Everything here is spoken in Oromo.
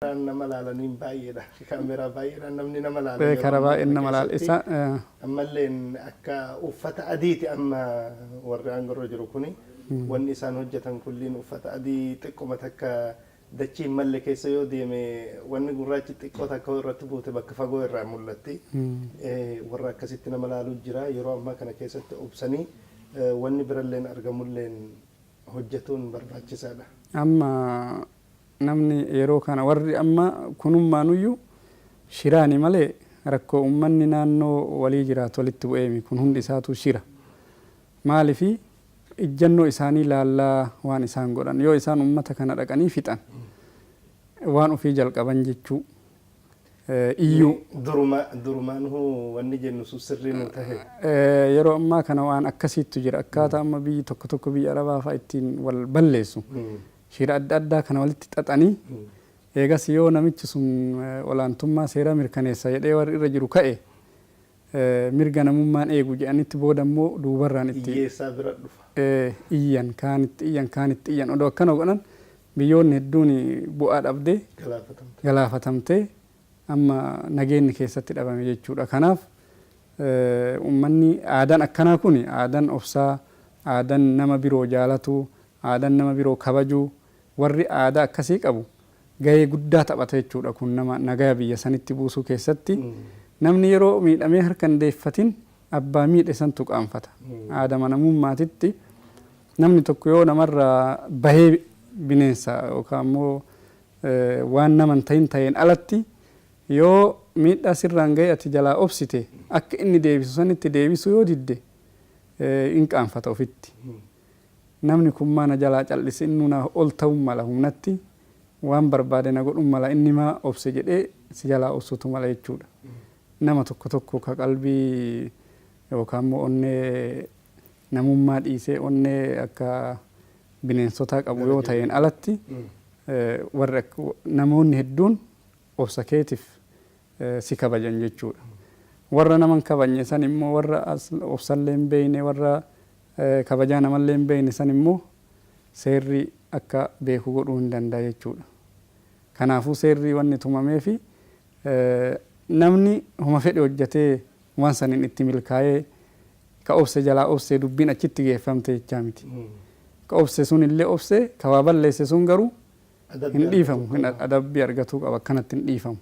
Nama laalaniin baay'eedha. Kaameraa baay'eedhaan namni nama laala yeroo Karaa ammaa baay'een kana nama laala. keessatti. Isa Ammalleen akka uffata adiiti amma warri aangorra jiru kuni. Wanni isaan hojjetan kulliin uffata adii xiqquma takka dachii hin malle keessa yoo deeme, wanni gurraachi xiqqoo takka irratti buute bakka fagoo irraa mul'atti. Warra akkasitti nama laaluu jira. Yeroo ammaa kana keessatti obsanii wanni biralleen argamulleen hojjetuun barbaachisaadha. Amma namni yeroo kana warri amma kunummaanuyyuu shiraani malee rakkoo uummanni naannoo walii jiraatu walitti bu'eemi, kun hundi isaatu shira. Maalifi ijjannoo isaanii laallaa waan isaan godhan, yoo isaan uummata kana dhaqanii fixan waan ofii jalqaban jechuu iyyuu. Duruma durumaan huu wanni jennu sun sirrii nu tahe. Yeroo ammaa kana waan akkasiittu jira. Akkaataa amma biyyi tokko tokko, biyya Arabaa fa'a, ittiin wal balleessu. Shira adda addaa kana walitti xaxanii, eegas yoo namichi sun olaantummaa seeraa mirkaneessa jedhee warri irra jiru ka'e, mirga namummaan eegu jedhanitti, booda immoo duubarraan itti Hiyyeessaa bira dhufa. Iyyan kaanitti iyyan kaanitti iyyan, odoo akkana godhan biyyoonni hedduun bu'aa dhabdee galaafatamte. Galaafatamtee amma nageenyi keessatti dhabame jechuudha. Kanaaf uummanni aadaan akkanaa kun, aadaan obsaa, aadaan nama biroo jaalatu, aadaan nama biroo kabajuu, warri aadaa akkasii qabu gahee guddaa taphata jechuudha. Kun nama nagaya biyya sanitti buusuu keessatti, namni yeroo miidhamee harka hin deeffatin abbaa miidhe santu qaanfata. Aadama namummaatitti namni tokko yoo namarraa bahee bineensa yookaan immoo waan nama hin ta'in ta'een alatti, yoo miidhaa sirraan ga'e ati jalaa obsite, akka inni deebisu sanitti deebisuu yoo didde, in qaanfata ofitti. Namni kun maa na jalaa callise? Innuu naa ol ta'uu mala, humnatti waan barbaade na godhuu mala, inni maa obse jedhee si jalaa obsutu mala jechuudha. Nama tokko tokko ka qalbii yookaan immoo onnee namummaa dhiisee onnee akka bineensotaa qabu yoo ta'een alatti, warri namoonni hedduun obsa keetiif si kabajan jechuudha. Warra nama hin kabajne san immoo, warra obsallee hin beekne, warra kabajaa namallee hin beekne san immoo seerri akka beeku godhuu hin danda'a jechuudha. Kanaafuu seerri wanni tumameefi namni homa fedhe hojjetee waan saniin itti milkaa'ee ka obse jalaa obsee dubbiin achitti geeffamte jechaa miti. Ka obse sun illee obsee, ka waa balleesse sun garuu hin dhiifamu, adabbii argatuu qaba, akkanatti hin dhiifamu.